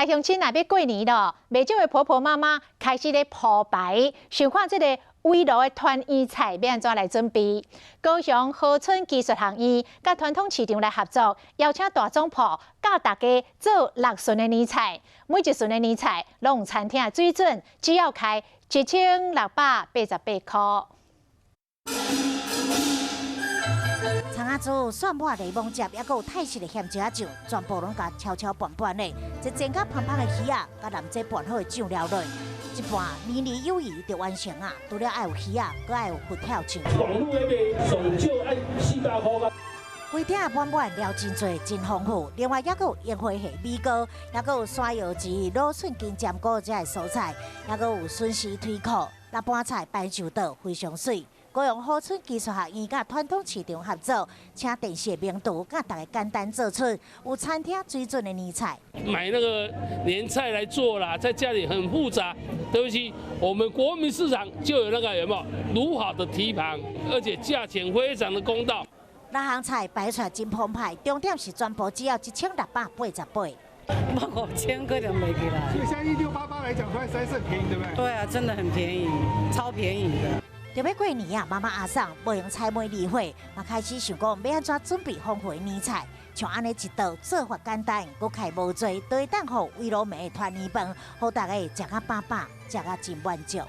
鄉親若欲過年囉，袂少的婆婆媽媽開始咧鋪排，想看這個圍爐的團圓菜欲按怎來準備。高雄和春技術學院佮傳統市場來合作，邀請大總鋪教大家做六巡的年菜，每一巡的年菜攏有餐廳的水準，只要開1688塊。蔥仔珠、蒜末、檸檬汁，猶閣有泰式的鹹椒仔醬，全部攏共敲敲拌拌的。這煎甲香香的魚仔，佮淋這拌好的醬料落，一盤年年有餘就完成啊！除了愛有魚仔，閣愛有佛跳牆。網路那邊上少愛400塊。規鼎滿滿料真濟，真豐富。另外，猶閣有櫻花蝦米糕，猶閣有山藥糍、蘆筍金針菇這的蔬菜，猶閣有筍絲腿褲、六盤菜排樹桌，非常媠。高雄和春技術學院佮傳統市場合作，請電視的名廚教大家簡單做出有餐廳水準的年菜。買那個年菜來做啦，在家裡很複雜。對不起，我們國民市場就有那個有沒有滷好的蹄膀，而且價錢非常的公道。六項菜擺出來真澎湃，重點是全部只要1688。 5000可能袂記啦。所以像1688來講，算實在是很便宜，對不對？對啊，真的很便宜，超便宜的。著欲過年啊，媽媽阿嬸無閒采買理貨，嘛開始想講欲按怎準備豐富的年菜。像按呢一道做法簡單，閣開無濟，都會當予圍爐暝的團圓飯，予大家食甲飽飽，食甲真滿足。